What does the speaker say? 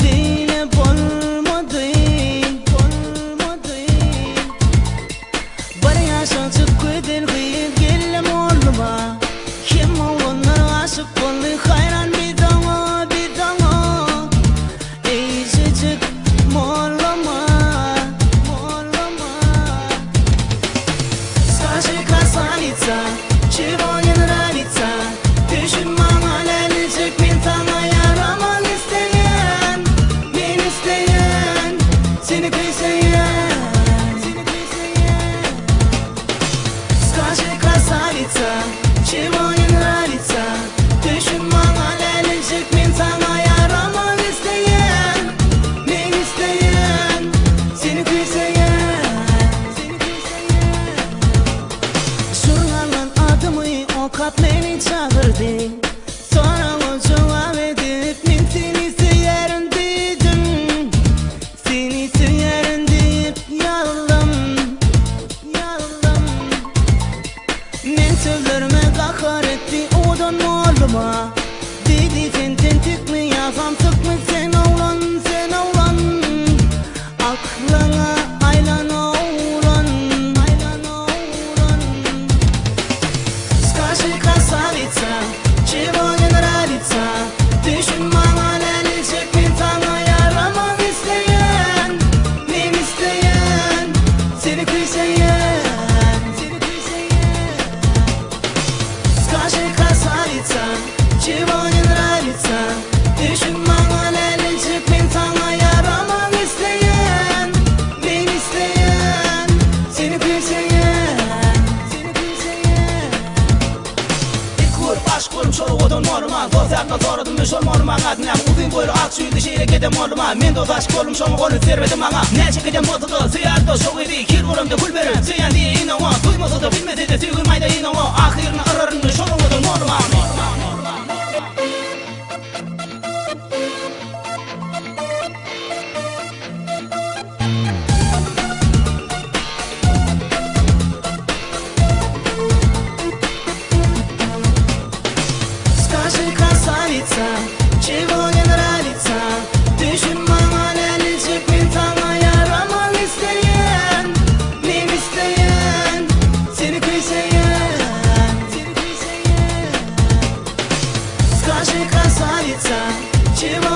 beýle bolmady, bolmady. Bir ýaşajyk gözel gyz geldi molluma, Hem oglanlar aşyk boldy haýran biz oňa, biz oňa. Eýjejik molluma, molluma. Скажи, красавица, чего не нравится? Düşün maňa lälijik men saňa ýaraman isleýän, Men isleýän, seni küýseýän, seni küýseýän. Скажи, красавица, чего не нравится? Düşün maňa lälijik men saňa ýaraman isleýän, Men isleýän, seni küýseýän, seni küýseýän. Žurnaldan adymy okap meni çagyrdy. Soraga jogap edip men seni söýerin diýdim. Seni söýerin diýip ýazdym, ýazdym. Men sözlerime gahar etdi owadan molluma. Diýdi sen tentekmi ýa samsykmy sen oglan, sen oglan. Aklyňa aýlan oglan, aýlan oglan. Скажи, красавица, чего не нравится? Düşün maňa lälijik men saňa ýaraman isleýän, Men isleýän, seni küýseýän, seni küýseýän. Скажи, красавица, чего не нравится? Düşün maňa lälijik men saňa ýaraman isleýän, Men isleýän, seni küýseýän, seni küýseýän. Ilk görüp aşyk boldum şol owadan molluma. Dost-ýarymdan soradym men şol mollumaň adyny. Uzyn boýly ak tüýli şeýle gedem molluma. Men dos aşyk boldum şoňa ol üns bermedi maňa. Näçe gedem bolsa-da söýerdi şo gyzy. Kir bolamda gül berip söýen diýeýin oňa. Duýmasa-da bilmese-de söýgim aýdaýyn oňa. Ahyryny yraryn men şol owadan molluma. Скажи, красавица, чего не нравится? Düşün maňa lälijik men saňa ýaraman isleýän, Men isleýän, seni küýseýän, seni küýseýän. Скажи, красавица, чего